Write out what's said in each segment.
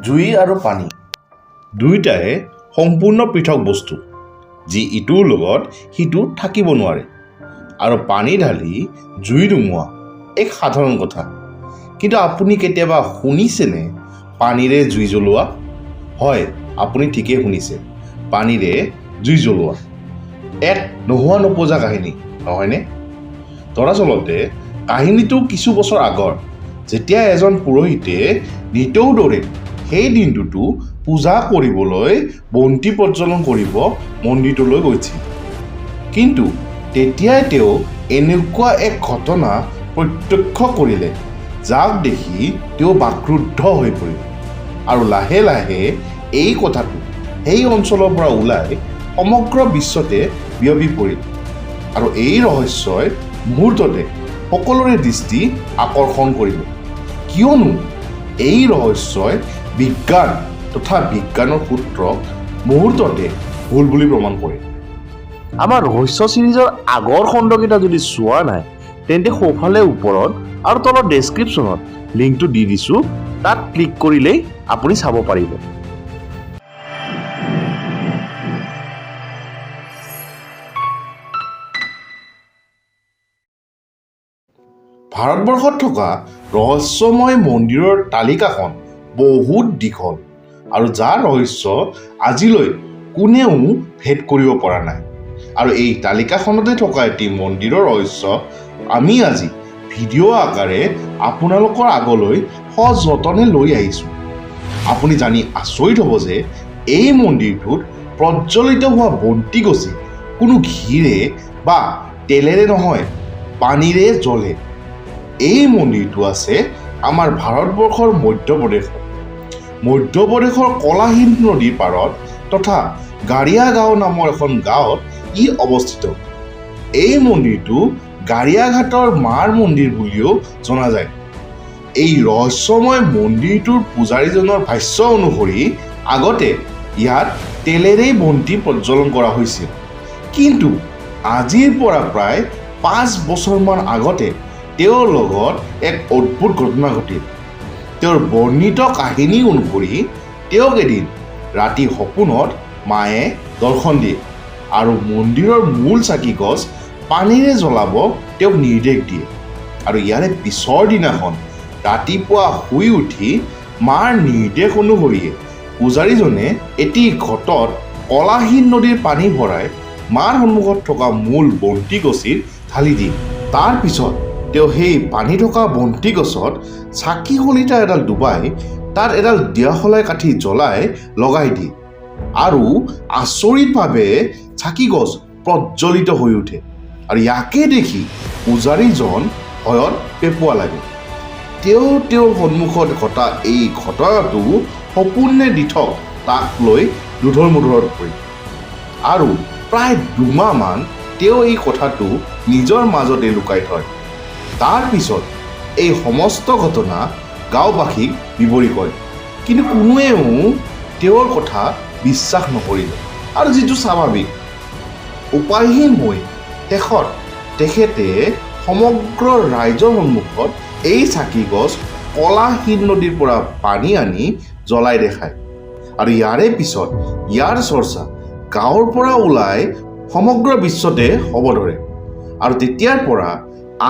জুই আৰু পানী দুয়োটাই সম্পূৰ্ণ পৃথক বস্তু, যি ইটোৰ লগত সিটো থাকিব নোৱাৰে। আৰু পানী ঢালি জুই নুমুওৱা এক সাধাৰণ কথা। কিন্তু আপুনি কেতিয়াবা শুনিছেনে পানীৰে জুই জ্বলোৱা? হয়, আপুনি ঠিকেই শুনিছে, পানীৰে জুই জ্বলোৱা এক নোহোৱা নোপজা কাহিনী নহয়নে? দৰাচলতে কাহিনীটো কিছু বছৰ আগৰ, যেতিয়া এজন পুৰোহিতে নিতৌ দৰে সেই দিনটোতো পূজা কৰিবলৈ বন্তি প্ৰজ্বলন কৰিব মন্দিৰটোলৈ গৈছিল। কিন্তু তেতিয়াই তেওঁ এনেকুৱা এক ঘটনা প্ৰত্যক্ষ কৰিলে, যাক দেখি তেওঁ বাকৰুদ্ধ হৈ পৰিল। আৰু লাহে লাহে এই কথাটো সেই অঞ্চলৰ পৰা ওলাই সমগ্ৰ বিশ্বতে বিয়পি পৰিল। আৰু এই ৰহস্যই মুহূৰ্ততে সকলোৰে দৃষ্টি আকৰ্ষণ কৰিলে, কিয়নো এই ৰহস্যই বিজ্ঞান তথা বিজ্ঞানৰ সূত্ৰক মুহূৰ্ততে ভুল বুলি প্ৰমাণ কৰে। আমাৰ ৰহস্য চিৰিজৰ আগৰ খণ্ডকেইটা যদি চোৱা নাই, তেন্তে সোঁফালে ওপৰত আৰু তলত ডেছক্ৰিপশ্যনত লিংকটো দি দিছোঁ, তাত ক্লিক কৰিলেই আপুনি চাব পাৰিব। ভাৰতবৰ্ষত থকা ৰহস্যময় মন্দিৰৰ তালিকাখন বহুত দীঘল আৰু যাৰ ৰহস্য আজিলৈ কোনেও ভেদ কৰিব পৰা নাই। আৰু এই তালিকাখনতে থকা এটি মন্দিৰৰ ৰহস্য আমি আজি ভিডিঅ' আকাৰে আপোনালোকৰ আগলৈ সযতনে লৈ আহিছোঁ। আপুনি জানি আচৰিত হ'ব যে এই মন্দিৰটোত প্ৰজ্বলিত হোৱা বন্তিগছি কোনো ঘিৰে বা তেলেৰে নহয়, পানীৰে জ্বলে। এই মন্দিৰটো আছে আমাৰ ভাৰতবৰ্ষৰ মধ্যপ্ৰদেশত, মধ্যপ্ৰদেশৰ কলাহীন নদীৰ পাৰত তথা গাৰিয়া গাঁও নামৰ এখন গাঁৱত ই অৱস্থিত। এই মন্দিৰটো গাৰিয়াঘাটৰ মাৰ মন্দিৰ বুলিও জনা যায়। এই ৰহস্যময় মন্দিৰটোৰ পূজাৰীজনৰ ভাষ্য অনুসৰি আগতে ইয়াত তেলেৰেই বন্তি প্ৰজ্বলন কৰা হৈছিল, কিন্তু আজিৰ পৰা প্ৰায় 5 বছৰমান আগতে তেওঁৰ লগত এক অদ্ভুত ঘটনা ঘটিল। তেওঁৰ বৰ্ণিত কাহিনী অনুসৰি তেওঁক এদিন ৰাতি সপোনত মায়ে দৰ্শন দিয়ে আৰু মন্দিৰৰ মূল চাকি গছ পানীৰে জ্বলাব তেওঁক নিৰ্দেশ দিয়ে। আৰু ইয়াৰে পিছৰ দিনাখন ৰাতিপুৱা শুই উঠি মাৰ নিৰ্দেশ অনুসৰিয়ে পূজাৰীজনে এটি ঘটত কলাহীন নদীৰ পানী ভৰাই মাৰ সন্মুখত থকা মূল বন্তি গছিত ঢালি দিয়ে। তাৰপিছত তেওঁ সেই পানী থকা বন্তি গছত চাকি শলিতা এডাল ডুবাই তাত এডাল দিয়াশলাই কাঠি জ্বলাই লগাই দিয়ে আৰু আচৰিতভাৱে চাকি গছ প্ৰজ্বলিত হৈ উঠে। আৰু ইয়াকে দেখি পূজাৰীজন ভয়ত পেঁপুৱা লাগে। তেওঁ তেওঁৰ সন্মুখত ঘটা এই ঘটনাটো সপোন নে দিঠক তাক লৈ দোধোৰ মোধোৰত পৰিল। আৰু প্ৰায় 2 মাহমান তেওঁ এই কথাটো নিজৰ মাজতে লুকাই থয়। তাৰপিছত এই সমস্ত ঘটনা গাঁওবাসীক বিৱৰি কয়, কিন্তু কোনোৱেও তেওঁৰ কথা বিশ্বাস নকৰিলে, আৰু যিটো স্বাভাৱিক। উপায়হীন হৈ শেষত তেখেতে সমগ্ৰ ৰাইজৰ সন্মুখত এই চাকি গছ কলাহীন নদীৰ পৰা পানী আনি জ্বলাই দেখায়। আৰু ইয়াৰে পিছত ইয়াৰ চৰ্চা গাঁৱৰ পৰা ওলাই সমগ্ৰ বিশ্বতে হ'ব ধৰে। আৰু তেতিয়াৰ পৰা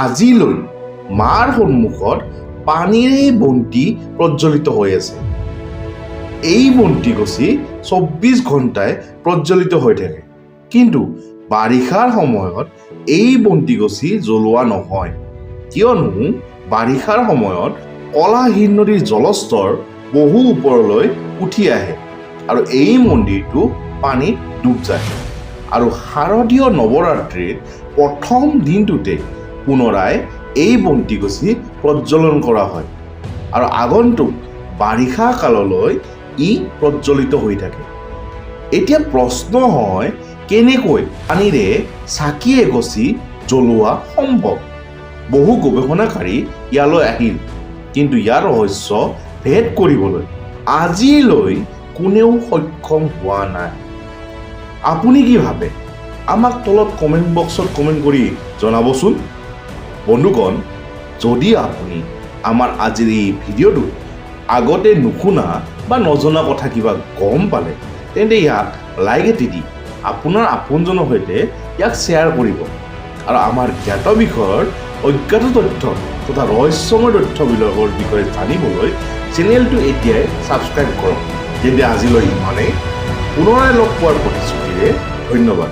আজিলৈ মাৰ সন্মুখত পানীৰেই বন্তি প্ৰজ্বলিত হৈ আছে। এই বন্তি গছি 24 ঘণ্টাই প্ৰজ্বলিত হৈ থাকে, কিন্তু বাৰিষাৰ সময়ত এই বন্তি গছি জ্বলোৱা নহয়, কিয়নো বাৰিষাৰ সময়ত কলাহীন নদীৰ জলস্তৰ বহু ওপৰলৈ উঠি আহে আৰু এই মন্দিৰটো পানীত ডুব যায়। আৰু শাৰদীয় নৱৰাত্ৰিৰ প্ৰথম দিনটোতে পুনৰাই এই বন্তিগছি প্ৰজ্বলন কৰা হয় আৰু আগন্তুক বাৰিষা কাললৈ ই প্ৰজ্বলিত হৈ থাকে। এতিয়া প্ৰশ্ন হয়, কেনেকৈ পানীৰে চাকি এগছি জ্বলোৱা সম্ভৱ? বহু গৱেষণাকাৰী ইয়ালৈ আহিল, কিন্তু ইয়াৰ ৰহস্য ভেদ কৰিবলৈ আজিলৈ কোনেও সক্ষম হোৱা নাই। আপুনি কি ভাবে, আমাক তলত কমেণ্ট বক্সত কমেণ্ট কৰি জনাবচোন। বন্ধুগণ, যদি আপুনি আমাৰ আজিৰ এই ভিডিঅ'টো আগতে নুশুনা বা নজনা কথা কিবা গম পালে, তেন্তে ইয়াক লাইক এটি দি আপোনাৰ আপোনজনৰ সৈতে ইয়াক শ্বেয়াৰ কৰিব আৰু আমাৰ জ্ঞাত বিষয়ৰ অজ্ঞাত তথ্য তথা ৰহস্যময় তথ্যবিলাকৰ বিষয়ে জানিবলৈ চেনেলটো এতিয়াই ছাবস্ক্ৰাইব কৰক। তেন্তে আজিলৈ ইমানেই। পুনৰাই লগ পোৱাৰ প্ৰতিশ্ৰুতিৰে ধন্যবাদ।